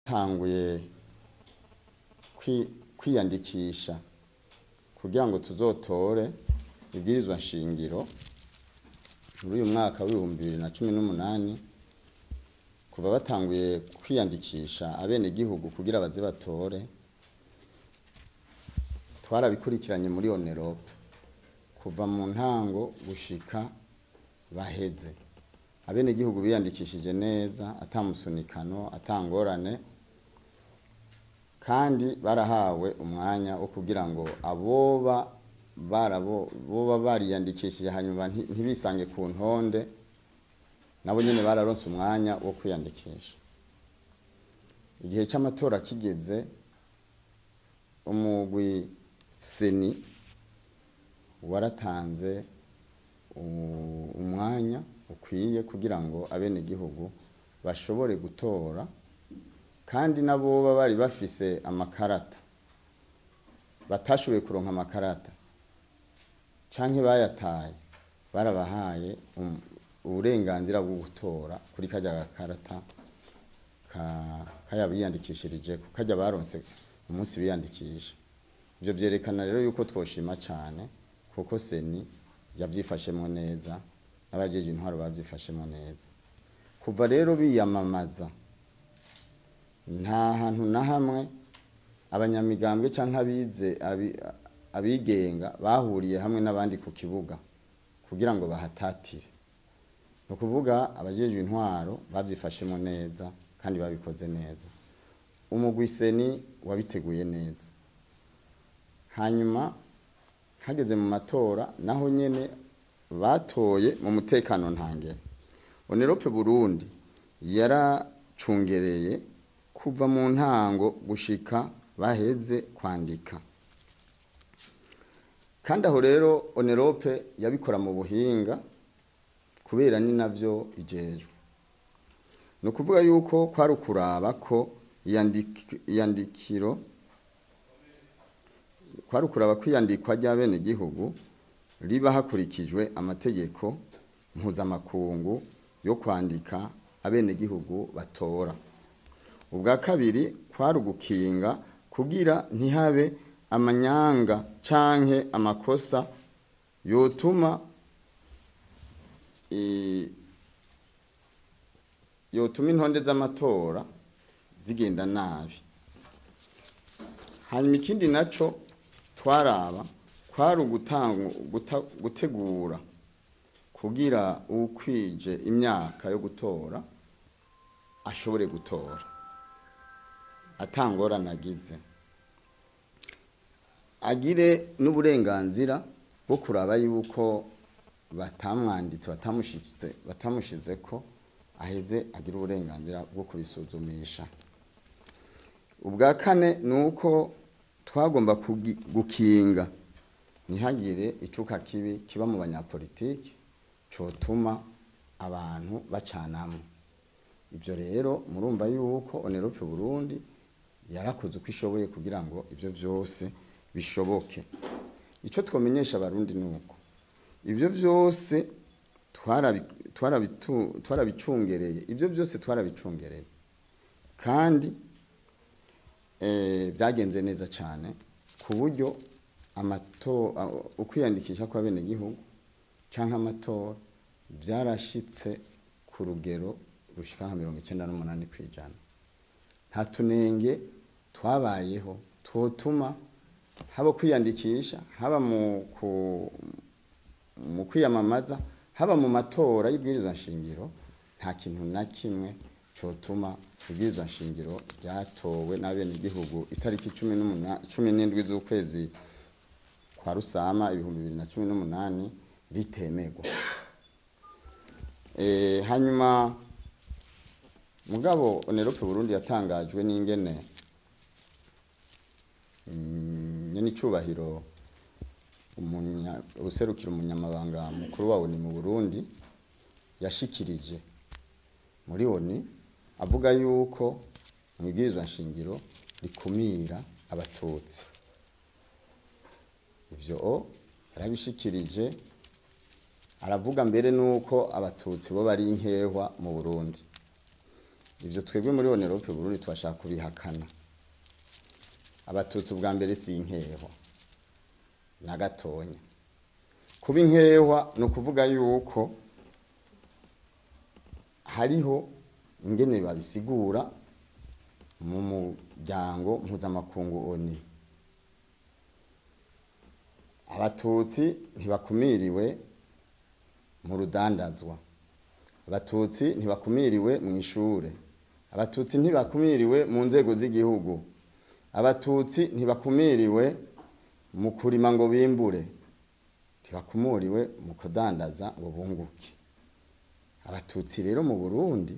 Batanguye kwiyandikisha kugira ngo tuzotore ibwirizwa nshingiro muri uyu mwaka w'2018. Kuva batanguye kwiyandikisha abenegihugu kugira baze batore, twarabikurikiranye muri Onerope kuva mu ntango gushika baheze. Abenegihugu biyandikishije neza, atamusunikano, atangorane, kandi barahawe umwanya wo kugira ngo aboba barabo boba bariyandikishije hanyuma ntibisange ku ntonde, nabo nyene bararonse umwanya wo kwiyandikisha. Igihe c'amatora kigeze, umugwi CENI waratanze umwanya ukwiye kugira ngo abenegihugu bashobore gutora, kandi naboba bari bafise amakarata batashoboye kuronka amakarata canke bayataye, barabahaye uburenganzira bwo gutora kuri karya gakarata kaya biyandikishirije, karya baronse umunsi biyandikisha. Ivyo vyerekana rero yuko twoshima cane, kuko CENI yavyifashemwo neza, n'abajeje intwaro bavyifashemwo neza. Kuva rero biyamamaza, nta hantu na hamwe abanyamigambwe canke abize abigenga bahuriye hamwe n'abandi ku kibuga kugira ngo bahatatire. Ni ukuvuga abajejwe intwaro bavyifashemwo neza kandi babikoze neza. Umugwi CENI wabiteguye neza. Hanyuma hageze mu matora, naho nyene batoye mu mutekano ntangere. Onerope Burundi yaracungereye kuva mu ntango gushika baheze kwandika. Kandi aho rero Onerope yabikora mu buhinga, kubera ni navyo ijejwe. Ni ukuvuga yuko kwari ukuraba ko iyandikiro, kwari ukuraba ko iyandikwa ry'abenegihugu riba hakurikijwe amategeko mpuzamakungu yo kwandika abenegihugu batora. Ubwa kabiri, kwari ugukinga kugira ntihabe amanyanga canke amakosa yotuma intonde z'amatora zigenda nabi. Hanyuma ikindi naco twaraba kwari gutegura kugira ukwije imyaka yo gutora ashobore gutora atangorane agize, agire n'uburenganzira bwo kuraba yuko batamwanditse, batamushizeko, aheze agira uburenganzira bwo kubisuzumisha. Ubwa kane ni uko twagomba gukinga ntihagire icuka kibi kiba mu banyapolitiki cotuma abantu bacanamwo. Ivyo rero murumva yuko Onerope Burundi yarakoze uko ishoboye kugira ngo ivyo vyose bishoboke. Ico twomenyesha abarundi nuko ivyo vyose twarabicungereye, ivyo vyose twarabicungereye, kandi byagenze neza cane, ku buryo ukwiyandikisha kw'abenegihugu canke amatora vyarashitse ku rugero rushika nka 98%. Nta tunenge twabayeho twotuma haba kwiyandikisha, haba mu kwiyamamaza, haba mu matora y'ibwirizwa nshingiro, nta kintu na kimwe cotuma ibwirizwa nshingiro ryatowe n'abenegihugu itariki 17 z'ukwezi kwa Rusama 2018 ritemerwa. Hanyuma mugabo Onerope Burundi yatangajwe n'ingene nyene icubahiro userukira umunyamabanga mukuru wa ONU mu Burundi yashikirije muri ONU avuga yuko mwibwirizwa nshingiro rikumira abatutsi. Ivyo yarabishikirije, aravuga mbere nuko abatutsi bo bari inkehwa mu Burundi. Ivyo twebwe muri Onerope Burundi twashaka kubihakana. Abatutsi ubwa mbere si inkehwa na gatonya. Kuba inkehwa ni ukuvuga yuko hariho ingene babisigura mu muryango mpuzamakungu ONU. Abatutsi ntibakumiriwe mu rudandazwa, abatutsi ntibakumiriwe mu ishure, abatutsi ntibakumiriwe mu nzego z'igihugu, abatutsi ntibakumiriwe mu kurima ngo bimbure, ntibakumuriwe mu kudandaza ngo bunguke. Abatutsi rero mu Burundi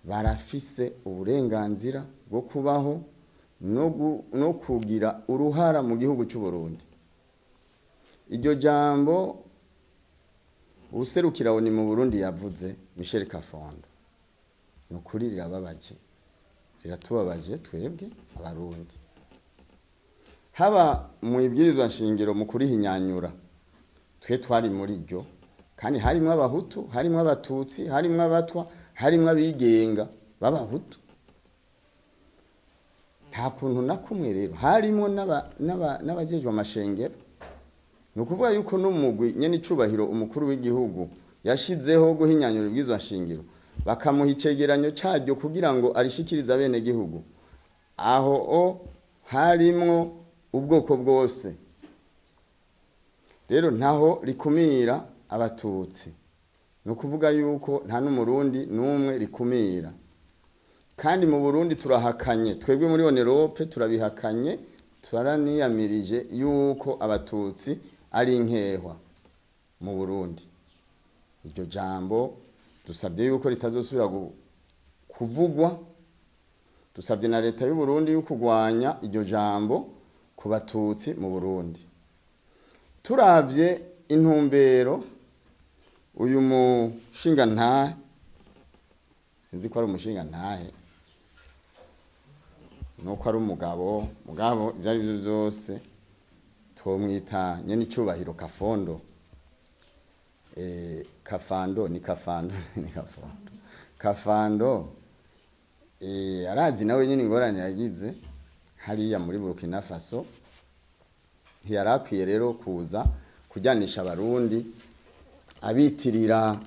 barafise uburenganzira bwo kubaho no kugira uruhara mu gihugu cy'u Burundi. Iryo jambo userukira ONU mu Burundi yavuze, Michel Kafondo, ni ukuri rirababaje, riratubabaje twebwe abarundi. Haba mu ibwirizwa nshingiro mu kurihinyanyura, twe twari muri ryo, kandi harimwo abahutu, harimwo abatutsi, harimwo abatwa, harimwo abigenga b'abahutu. Nta kuntu na kumwe rero harimwo n'abajejwe amashengero. Ni ukuvuga yuko n'umugwi nyene icubahiro umukuru w'igihugu yashizeho guhinyanyura ibwirizwa nshingiro, bakamuha icegeranyo caryo kugira ngo arishikirize abenegihugu, aho o harimwo ubwoko bwose. Rero ntaho rikumira abatutsi, ni ukuvuga yuko nta n'umurundi n'umwe rikumira. Kandi mu Burundi turahakanye, twebwe muri Onerope turabihakanye, turaniyamirije yuko abatutsi ari inkehwa mu Burundi. Iryo jambo dusabye yuko ritazosubira kuvugwa. Dusabye na leta y'u Burundi yo kugwanya iryo jambo ku batutsi mu Burundi. Turavye intumbero uyu mushinga ntahe, sinzi ko ari umushinga ntahe nuko ari umugabo, mugabo ivyo ari vyo vyose twomwita nyene icubahiro Kafondo. Kafando ni Kafando ni Kafondo. Kafando arazi nawe nyene ingorane yagize hariya muri Burkina Faso. Ntiyarakwiye rero kuza kujyanisha abarundi abitirira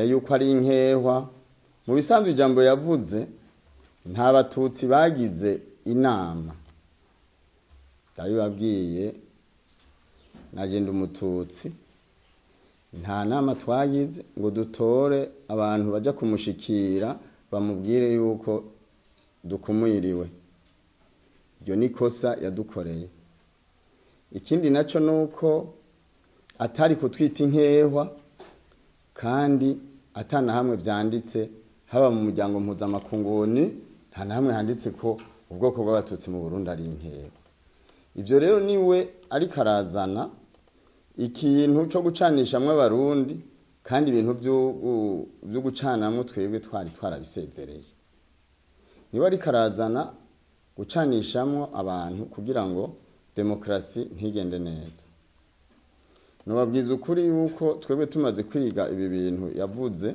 yuko ari inkehwa. Mu bisanzwe ijambo yavuze, nta batutsi bagize inama, ndabibabwiye nagenda umututsi, nta nama twagize ngo dutore abantu bajya kumushikira bamubwire yuko dukumiriwe. Iryo ni kosa yadukoreye. Ikindi naco nuko atari kutwita inkehwa, kandi atana hamwe vyanditse haba mu muryango mpuzamakungu ONU, nta na hamwe handitse ko ubwoko bw'abatutsi mu Burundi ari inkehwa. Ivyo rero niwe ariko arazana ikintu co gucanishamwe abarundi, kandi ibintu vyo gucanamwo twebwe twari twarabisezereye. Niwe ariko arazana gucanishamwo abantu kugira ngo demokrasi ntigende neza. Nobabwiza ukuri yuko twebwe tumaze kwiga ibi bintu yavuze,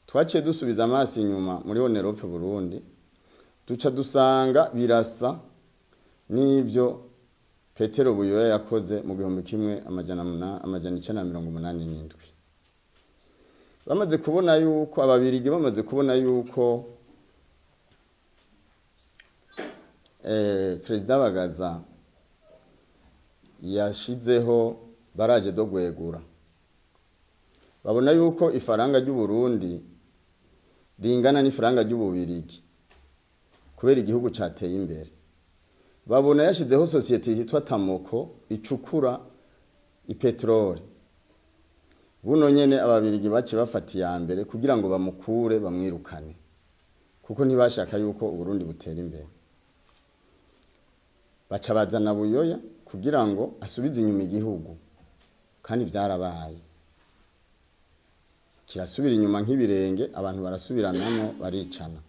twaciye dusubiza amaso inyuma muri Onerope Burundi, duca dusanga birasa n'ivyo Petero Buyoya yakoze mu 1987. Bamaze kubona yuko ababirigi bamaze kubona yuko Perezida Bagaza yashizeho baraje do gwegura, babona yuko ifaranga ry'u Burundi ringana n'ifaranga ry'ububirigi kubera igihugu cateye imbere. Babona yashizeho societe yitwa Tamoko icukura ipetroli. Buno nyene ababirigi bace bafata iya mbere kugira ngo bamukure bamwirukane, kuko ntibashaka yuko Uburundi butera imbere. Baca bazana Buyoya kugira ngo asubize inyuma igihugu, kandi vyarabaye, kirasubira inyuma nk'ibirenge, abantu barasubiranamo baricana.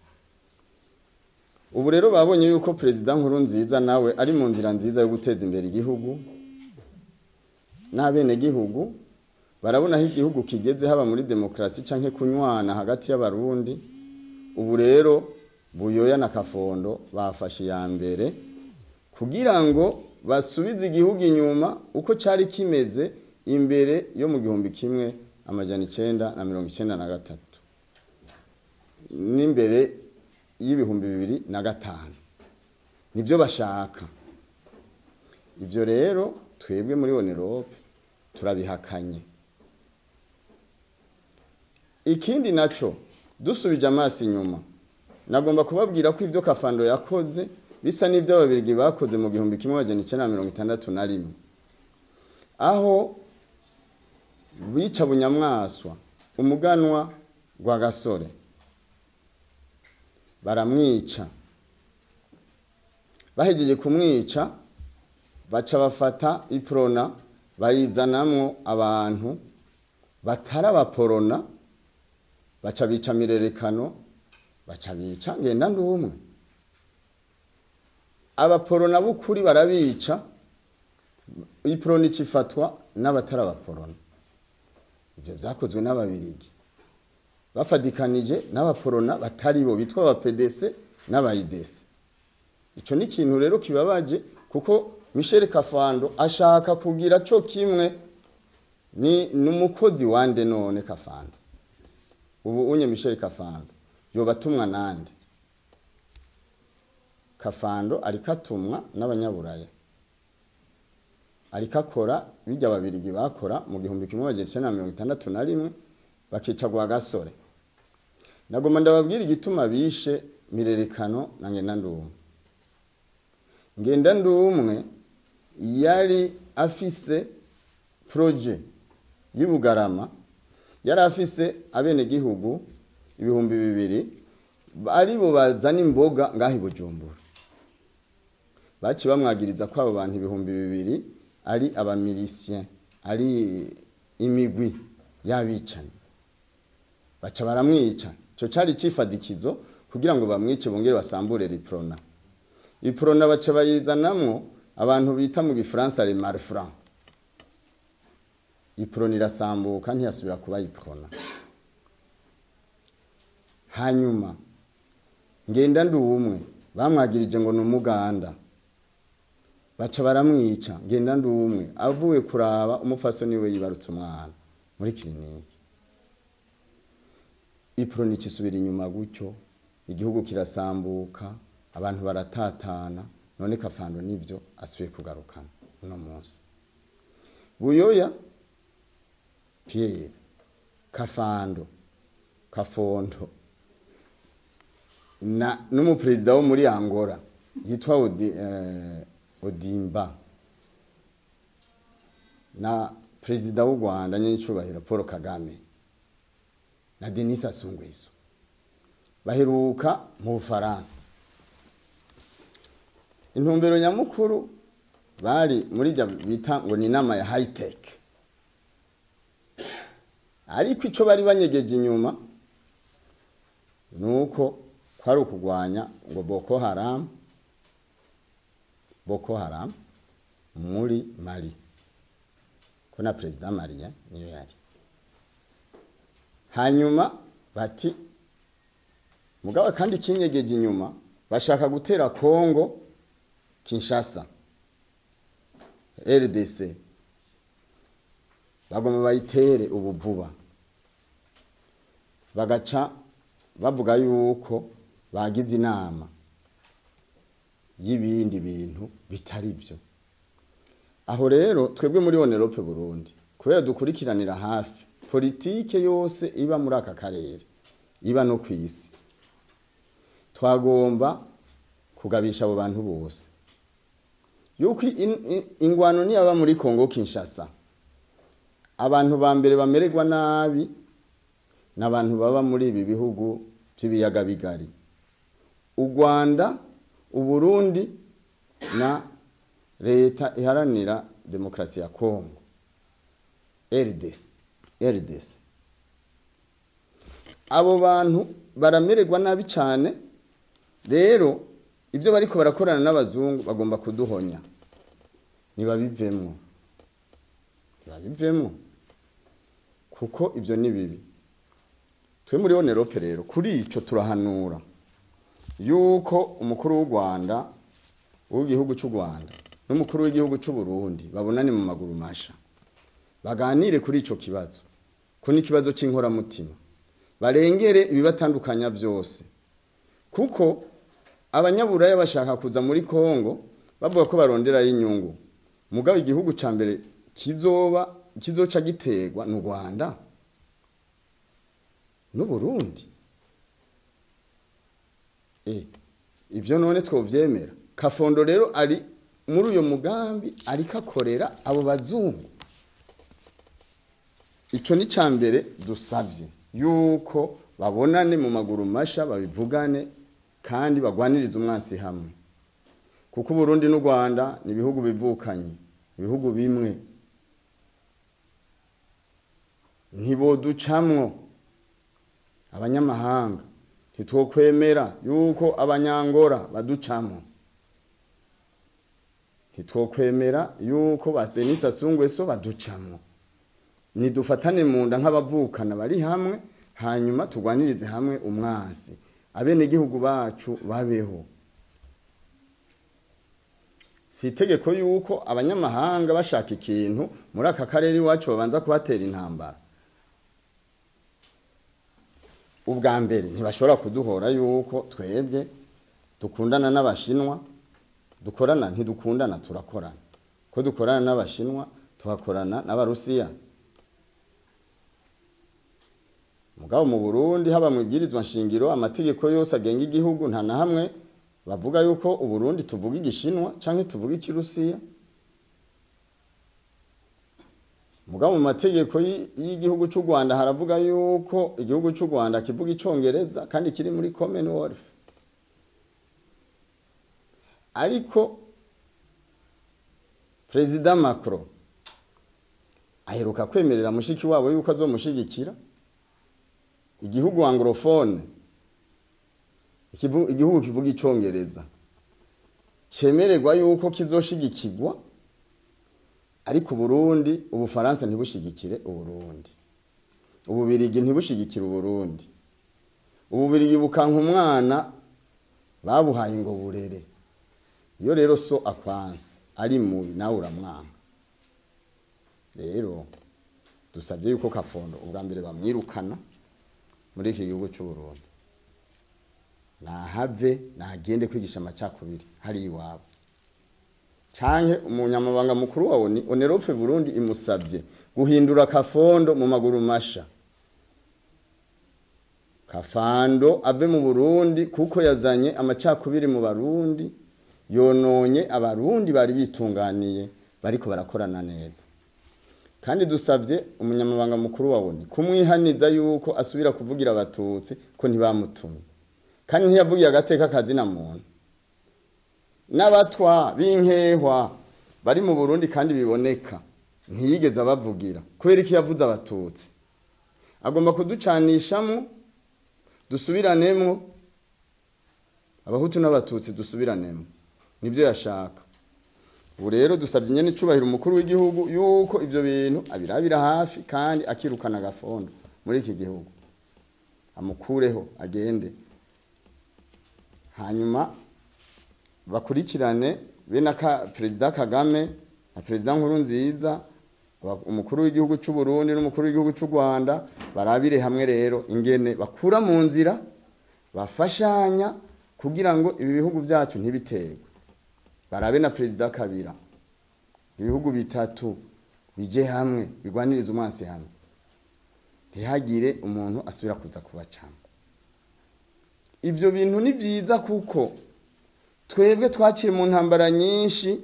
Ubu rero babonye yuko Perezida Nkurunziza nawe ari mu nzira nziza yo guteza imbere igihugu n'abene gihugu. Barabona aho igihugu kigeze, haba muri demokrasi canke kunywana hagati y'abarundi. Ubu rero Buyoya na Kafondo bafashe iya mbere kugira ngo basubize igihugu inyuma uko cari kimeze imbere yo mu 1993 n'imbere y'ibihumbi 2005. Nivyo bashaka. Ivyo rero twebwe muri Onerope turabihakanye. Ikindi naco, dusubije amaso inyuma, nagomba kubabwira ko ivyo Kafando yakoze bisa n'ivyo Ababirigi bakoze mu 1961, aho bica Bunyamwaswa umuganwa rwa Gasore baramwica. Bahejeje kumwica baca bafata iprona bayizanamwo abantu batari abaporona, baca bica Mirerekano, baca bica Ngendandumwe. Abaporona b'ukuri barabica, iprona icifatwa n'abatari abaporona. Ivyo vyakozwe n'Ababirigi bafadikanije n'abaporona batari bo bitwa aba PDC n'aba IDC. Ico ni ikintu rero kibabaje, kuko Michel Kafando ashaka kugira co kimwe ni numukozi wande. None Kafando ubu unye Michel Kafando yobatumwa nande? Kafando ariko atumwa n'abanyaburaya, ariko akora bijya Ababirigi bakora mu 1961 bakica gwa Gasore. Nagomba ndababwira igituma bishe Mirerekano na Ngendandumwe. Ngendandumwe yari afise projet y'Ibugarama, yari afise abenegihugu 2000 aribo bazana imboga ngaho i Bujumbura. Baci bamwagiriza ko abo bantu 2000 ari abamilisien, ari imigwi y'abicanyi, baca baramwica. Ico cari cifadikizo kugira ngo bamwice bongere basambure l'Uprona. Iprona baca bayizanamwo abantu bita mu gifaransa les malfrats. Iprona irasambuka, ntiyasubira kuba Iprona. Hanyuma Ngendandumwe bamwagirije ngo ni umuganda, baca baramwica. Ngendandumwe avuye kuraba umupfasoni we yibarutse umwana muri kirinike. Iprona icisubira inyuma gutyo, igihugu kirasambuka, abantu baratatana. None Kafando nivyo asubiye kugarukana uno munsi. Buyoya Pierre Kafando Kafondo na n'umuperezida wo muri Angola yitwa Odimba na perezida w'u Rwanda nyencubahiro Paul Kagame na Denis Sassou Nguesso baheruka mu Bufaransa. Intumbero nyamukuru bari muri rya bita ngo ni inama ya high tech, ariko ico bari banyegeje inyuma nuko kwari ukugwanya ngo Boko Haram, Boko Haram muri Mali, ko na perezida Maria niyo yari. Hanyuma bati mugabo kandi kinyegeje inyuma bashaka gutera Kongo Kinshasa, RDC, bagomba bayitere ubu vuba. Bagaca bavuga yuko bagize inama y'ibindi bintu bitari byo. Aho rero twebwe muri Onerope Burundi, kubera dukurikiranira hafi politike yose iba muri aka karere, iba no kwisi, twagomba kugabisha abo bantu bose yuko ingwano niyaba muri Kongo Kinshasa, abantu ba mbere bamererwa nabi n'abantu baba muri ibi bihugu by'ibiyaga bigari, u Rwanda, u Burundi na leta iharanira demokrasi ya Kongo RDC. Abo bantu baramererwa nabi cyane. Rero ibyo bariko barakorana n'abazungu bagomba kuduhonya, nibabivemwo, nibabivemwo, kuko ibyo ni bibi. Twe muri Onerope rero kuri ico turahanura yuko umukuru w'u Rwanda, w'igihugu cy'u Rwanda, n'umukuru w'igihugu cy'u Burundi babonane mu maguru masha, baganire kuri ico kibazo, ko ni ikibazo c'inkoramutima, barengere ibibatandukanya byose, kuko abanyaburaya bashaka kuza muri Kongo bavuga ko baronderayo inyungu, mugabo igihugu ca mbere kizoba kizoca giterwa n'u Rwanda n'u Burundi. Ivyo none twovyemera? Kafondo rero ari muri uyo mugambi, ariko akorera abo bazungu. Ico ni ca mbere dusavye, yuko babonane mu maguru masha, babivugane kandi bagwanirize umwansi hamwe, kuko Burundi n'u Rwanda ni ibihugu bivukanye, ibihugu bimwe, ntiboducamwo abanyamahanga. Ntitwokwemera yuko abanyangora baducamwo, ntitwokwemera yuko ba Denis Sassou Nguesso baducamwo. Nidufatane mu nda nk'abavukana bari hamwe, hanyuma tugwanirize hamwe umwansi, abenegihugu bacu babeho. Si itegeko yuko abanyamahanga bashaka ikintu muri aka karere iwacu babanza kubatera intambara. Ubwa mbere ntibashobora kuduhora yuko twebwe dukundana n'Abashinwa, dukorana, ntidukundana turakorana, ko dukorana n'Abashinwa tuhakorana n'Abarusiya. Mugabo mu Burundi haba mu ibwirizwa nshingiro, amategeko yose agenga igihugu, nta na hamwe bavuga yuko Uburundi tuvuga Igishinwa canke tuvuga Ikirusiya. Mugabo mu mategeko y'igihugu cy'u Rwanda haravuga yuko igihugu cy'u Rwanda kivuga Icongereza kandi kiri muri Commonwealth. Ariko Perezida Macron aheruka kwemerera mushiki wabo yuko azomushigikira, igihugu anglophone, igihugu kivuga Icongereza, cemererwa yuko kizoshigikirwa, ariko Burundi, Ubufaransa ntibushigikire Uburundi, Ububirigi ntibushigikire Uburundi. Ububirigi bukanka umwana babuhaye ngo burere. Iyo rero so akwanse ari mubi, nawe uramwanga. Rero dusabye yuko Kafondo ubwa mbere bamwirukana muri iki gihugu cy'u Burundi, nahave nagende kwigisha amacakubiri hari iwabo, canke umunyamabanga mukuru wa ONU, Onerope Burundi imusabye guhindura Kafondo mu maguru masha, Kafando ave mu Burundi, kuko yazanye amacakubiri mu Barundi, yononye Abarundi bari bitunganiye bariko barakorana neza. Kandi dusabye umunyamabanga mukuru wa ONU kumwihaniza yuko asubira kuvugira Abatutsi, ko ntibamutumye, kandi ntiyavugiye agateka kazina muntu n'abatwa b'inkehwa bari mu Burundi kandi biboneka ntiyigeze abavugira. Kubera iki yavuze Abatutsi? Agomba kuducanishamo, dusubiranemo Abahutu n'Abatutsi, dusubiranemo, nibyo yashaka. Ubu rero dusabye nyene icubahiro umukuru w'igihugu yuko ivyo bintu abirabira hafi kandi akirukana Gafondo muri iki gihugu, amukureho agende, hanyuma bakurikirane bene Perezida Kagame na Perezida Nkurunziza, umukuru w'igihugu cy'u Burundi n'umukuru w'igihugu cy'u Rwanda, barabire hamwe rero ingene bakura mu nzira bafashanya kugira ngo ibi bihugu byacu ntibiterwe. Barabe na Perezida Kabila, ibihugu bitatu bije hamwe bigwaniriza umwansi hamwe, ntihagire umuntu asubira kuza kubacamo. Ibyo bintu ni byiza kuko twebwe twaciye mu ntambara nyinshi,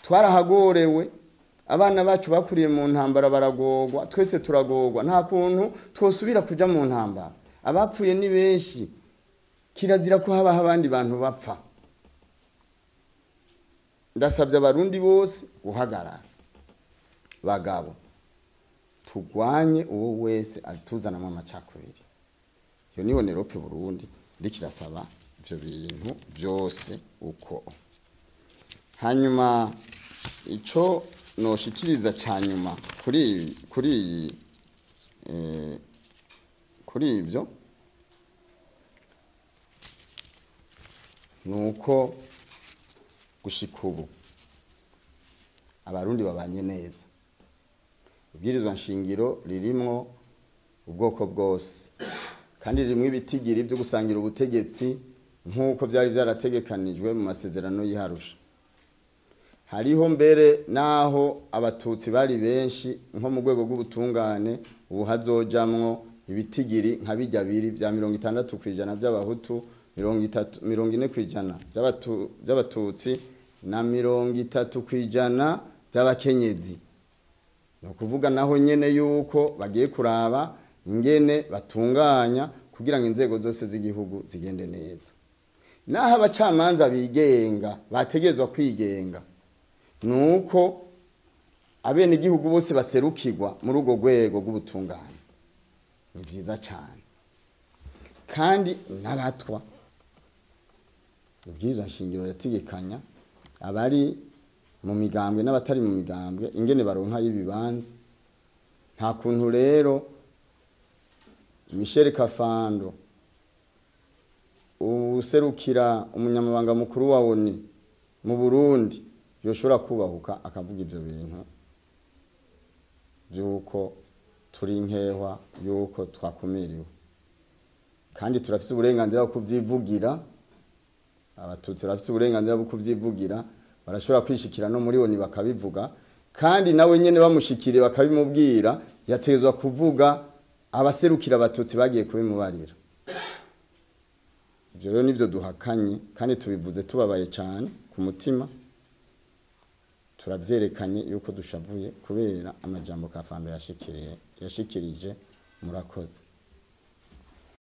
twarahagorewe, abana bacu bakuriye mu ntambara baragorwa, twese turagorwa, nta kuntu twosubira kuja mu ntambara. Abapfuye ni benshi, kirazira ko habaho abandi bantu bapfa. Ndasabye Abarundi bose guhagarara bagabo, tugwanye uwo wese atuzanamo amacakubiri. Iyo ni Onerope Burundi ndikirasaba ivyo bintu byose uko. Hanyuma ico noshikiriza ca nyuma kuri Kuri ivyo nuko gushika ubu Abarundi babanye neza. Ibwirizwa nshingiro ririmwo ubwoko bwose kandi ririmwo ibitigiri byo gusangira ubutegetsi nk'uko byari byarategekanijwe mu masezerano y'Arusha. Hariho mbere naho Abatutsi bari benshi nko mu rwego rw'ubutungane, ubu hazojamwo ibitigiri nka bijya biri bya 60% by'Abahutu, 30, 40% by'Abatutsi na 30% by'abakenyezi. Ni ukuvuga naho nyene yuko bagiye kuraba ingene batunganya kugira ngo inzego zose z'igihugu zigende neza. Naho abacamanza bigenga bategerezwa kwigenga, nuko abenegihugu bose baserukirwa muri urwo rwego rw'ubutungane. Ni vyiza cane. Kandi n'abatwa, ibwirizwa nshingiro rirategekanya abari mu migambwe n'abatari mu migambwe ingene baronka y'ibibanza. Nta kuntu rero Michel Kafando userukira umunyamabanga mukuru wa ONU mu Burundi yoshobora kubahuka akavuga ivyo bintu byuko turi nkehwa, yuko twakumiriwe, kandi turafise uburenganzira bwo kuvyivugira. Abatutsi barafise uburenganzira bwo kuvyivugira, barashobora kwishikira no muri ONU bakabivuga, kandi nawe nyene bamushikire bakabimubwira, yategezwa kuvuga abaserukira Abatutsi bagiye kubimubarira. Ivyo rero nivyo duhakanye kandi tubivuze tubabaye cane ku mutima. Turavyerekanye yuko dushavuye kubera amajambo Kafando yashikirije. Murakoze.